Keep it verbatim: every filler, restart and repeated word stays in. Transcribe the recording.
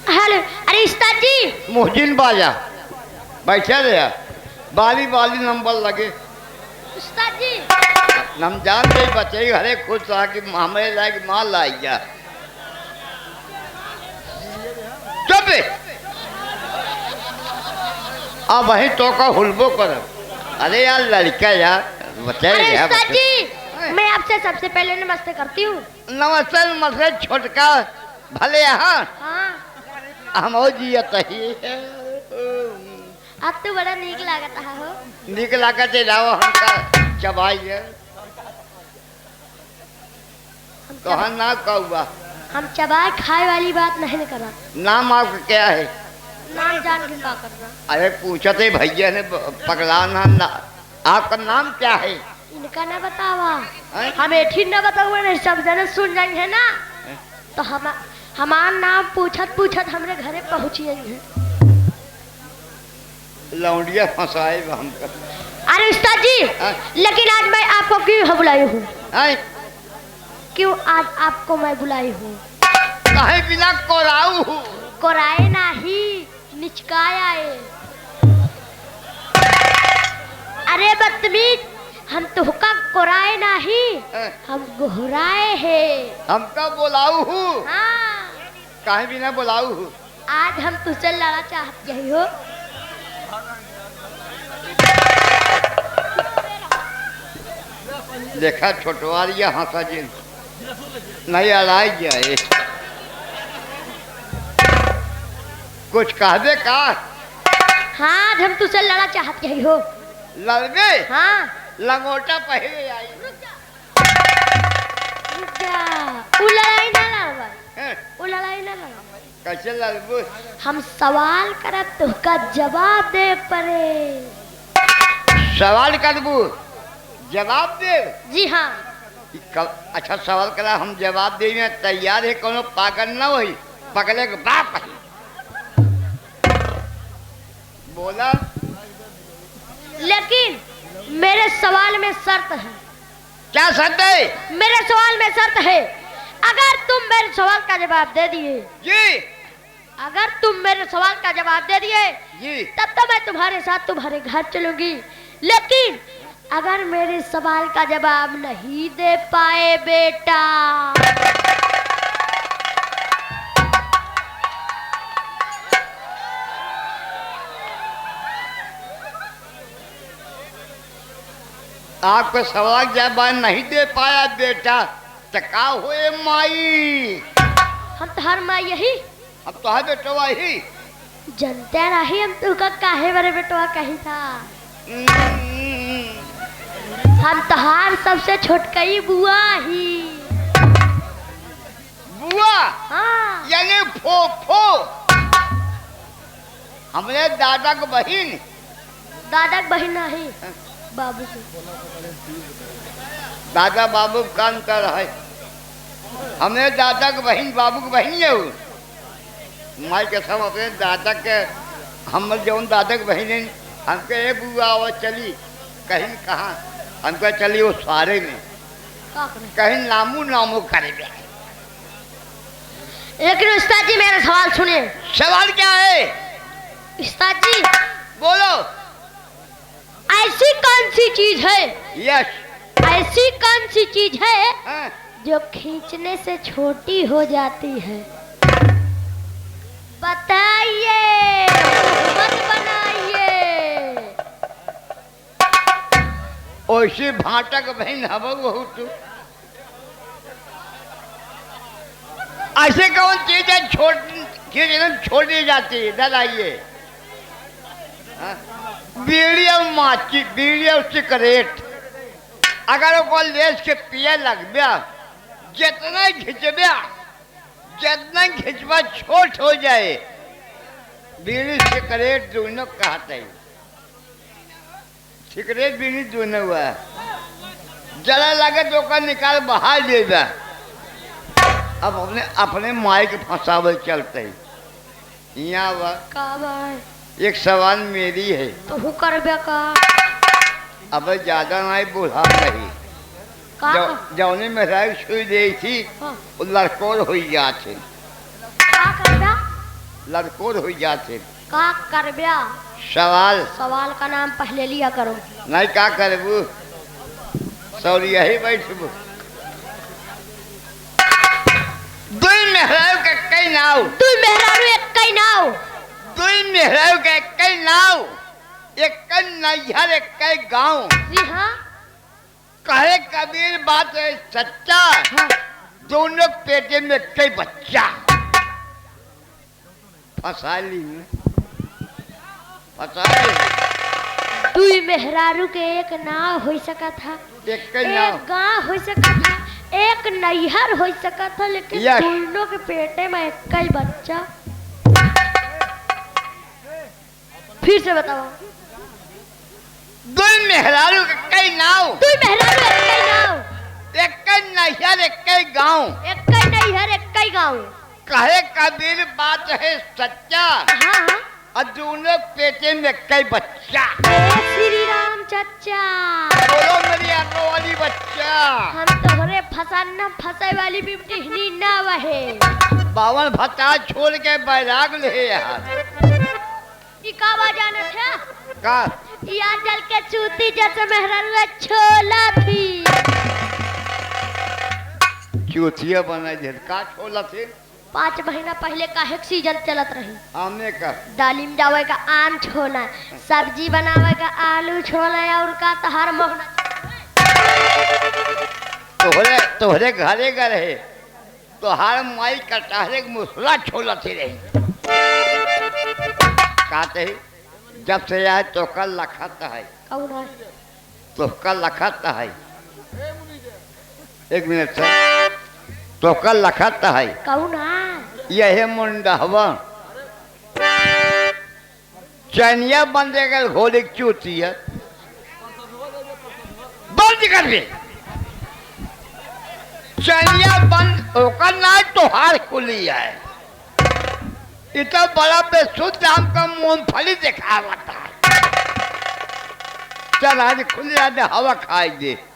हेलो, अरे उस्ताद जी। मोहजिन बाजा, बैठे रहे, बारी बारी नंबर लगे। उस्ताद जी। हम जान गए बच्चे घरे खुश रहा कि हमें लायक माल लाई जा। चुप बे। अब वही तो का हुलबो कर। अरे यार लड़का यार, बच्चे अरे यार, उस्ताद बच्चे। जी, मैं आपसे सबसे पहले नमस्ते करती हूँ। नमस्ते, नमस्ते छोटका, भले यहाँ। हाँ। हम और जिया तही। आप तो बड़ा नीक लागत हा हो। नीक लागत है, लाओ हमका चबाई है। हम तोहार चबा-, नाम का हुआ? हम चबाए खाए वाली बात नहीं न करब। नाम आपका क्या है? नाम जान के का करना? अरे पूछत है भैया ने ब-, पगला ना, ना। आपका नाम क्या है? इनका ना बतावा। हैं? हम एठी ना बतावा, नहीं सब जने सुन जाई है ना। हैं? तो हम, हमार नाम पूछत पूछत हमरे घरे पहुँची है। लौंडिया फंसाए बा हमका। अरे उस्ताद जी, हाँ? लेकिन आज मैं आपको क्यों यहाँ बुलाई हूँ? हैं? क्यों आज आपको मैं बुलाई हूँ? काहे बिना कोराऊ हूँ? कोराए नाही, निचकाए आए। अरे बदतमीज, हम तुहका कोराए नाही, हैं? हम गोहराए है। हमका बोलाऊ हूँ? हाँ। काहे बिना बोलाऊ हूँ? आज हम तुझसे लड़ा चाहत यही हो। देखा छोटवारिया हंसा जिन, नहीं अड़ाई जाए। कुछ कहबे का? हाँ, आज हम तुझसे लड़ा चाहत यही हो। लड़बे? हाँ। लंगोटा पहले आई। रुक जा, उ लड़ाई ना लड़बा। हैं? उ लड़ाई ना लड़बा। कैसे लड़बू? हम सवाल करब, तोहका जवाब दे पड़े। सवाल करबू, जवाब देब? जी हाँ। ई क-, अच्छा सवाल करा, हम जवाब देवे तैयार है, कोनो पागल ना होई, पगले के बाप है। बोला। लेकिन मेरे सवाल में शर्त है। क्या शर्त है? मेरे सवाल में शर्त है, अगर तुम मेरे सवाल का जवाब दे दिए, जी। अगर तुम मेरे सवाल का जवाब दे दिए, जी। तब तो मैं तुम्हारे साथ तुम्हारे घर चलूंगी, लेकिन अगर मेरे सवाल का जवाब नहीं दे पाए बेटा, आपके सवाल जवाब नहीं दे पाया बेटा, तो का होए माई? हम तोहार माई यही। हम तोहार बेटवा ही। जनते रही हम तुका काहे बरे बेटवा कही था। हम्म। हम तोहार सबसे छोटकई बुआ ही। बुआ? हाँ। यानी फोफो। हमरे दादा के बहिन। दादा के बहिन नहीं, हाँ। बाबू के। दादा बाबू के का अंतर है? हमरे दादा के बहिन बाबू के बहिन है उ। माई कसम अपने दादा के, हम जौन दादा के बहिन है, हमके ए बुआ आवा चली, कहीं कहाँ, हमके चली वो सारे में, का करे? कहीं नामू नामू करे जाए। लेकिन उस्ताद जी, मेरा सवाल सुनिए। सवाल क्या है? उस्ताद जी। बोलो। ऐसी कौन सी चीज है? Yes। ऐसी कौन सी चीज है, हाँ। जो खींचने से छोटी हो जाती है? बताइए, मत बनाइए। ओइसे भांटा के बहिन हबो वहू तू। ऐसे कौन चीज है छोट, चीज एकदम छोड़ी जाती है, डराइए। हाँ? बीड़ी और माची, बीड़ी और सिगरेट, अगर ओको लेस के पिए लगब्या, जितना घिंचब्या, जितना घिंचब्या छोट हो जाए। बीड़ी सिगरेट दोनों कहते हैं। सिगरेट बीड़ी दोनों हुआ। जला लगे तो ओकर निकाल बहार देबा। अब अपने, अपने माई के फंसावे चलते। यहाँ बा। का बा? एक सवाल मेरी है। तो हु करबे का? अब ज्यादा नहीं बोला नहीं। का जौ-, कर- जौने मेहरारू छुई देई थी, हाँ। वो लड़कोर होई जात है। का करबा? लड़कोर होइ जात है। का करब्या? सवाल। सवाल का नाम पहले लिया करो। नहीं, का करबू? सौरी यही बैठबू। दुई मेहरारू के कई नाव। दुई मेहरारू एक कई नाव। दुई मेहरारू के कई नाव। एक नैहर एक गाँव। जी हाँ। कहे कबीर बात है सच्चा, हाँ। दोनों पेटे में कई बच्चा। फंसा ली ने, फंसा ली। दुई मेहरारू के एक नाव होइ सकत ह, एक कई एक नाव। गाँव होइ सकत ह, एक नैहर होइ सकत ह, लेकिन यस। दोनों के पेटे में एक कई बच्चा। फिर से बताओ। दुई मेहरारू के कई नाव। दुई मेहरारू एक कई नाव। एक कई नैहर एक कई गाँव। एक कई नैहर एक कई गाँव। कहे कबीर बात है सच्चा। हाँ, हाँ। और दोनों पेटे में कई बच्चा। ए श्री राम चच्चा। बोलो मेरी आगो वाली बच्चा। हम तोहरे फसाना फंसे वाली बिमटिहनी ना वहे। बावन भत्ता छोड़ के बैराग ले यार। ई का बा जानत है? का? ई आजकल के चूती जैसे मेहरारू छोला थी। चूतिया बना दे, का छोला थी? पाँच महीना पहले काहे के सीजन चलत रही? आमे का? दालिम जावे का आम छोला, सब्जी बनावे का आलू छोला, और का तहार मोहना। तोहरे, तोहरे घरे का रहे। तोहार माई कटहरे के मुसला छोलत ही रही। का कही? जब से आए तोहका लखत है। कौन है? तोहका लखत है। एक मिनट से। तोहका लखत है। कौन है? यही मुंडहवा। चैनिया बंद कर, घोड़ी की चूतिया। बंद कर दे। चैनिया बंद, ओकर नाहीं तोहार खुली है। इतना बड़ा बेसुध हमका मूंगफली देखावत है। चल आज खुली, आज हवा खाई दे।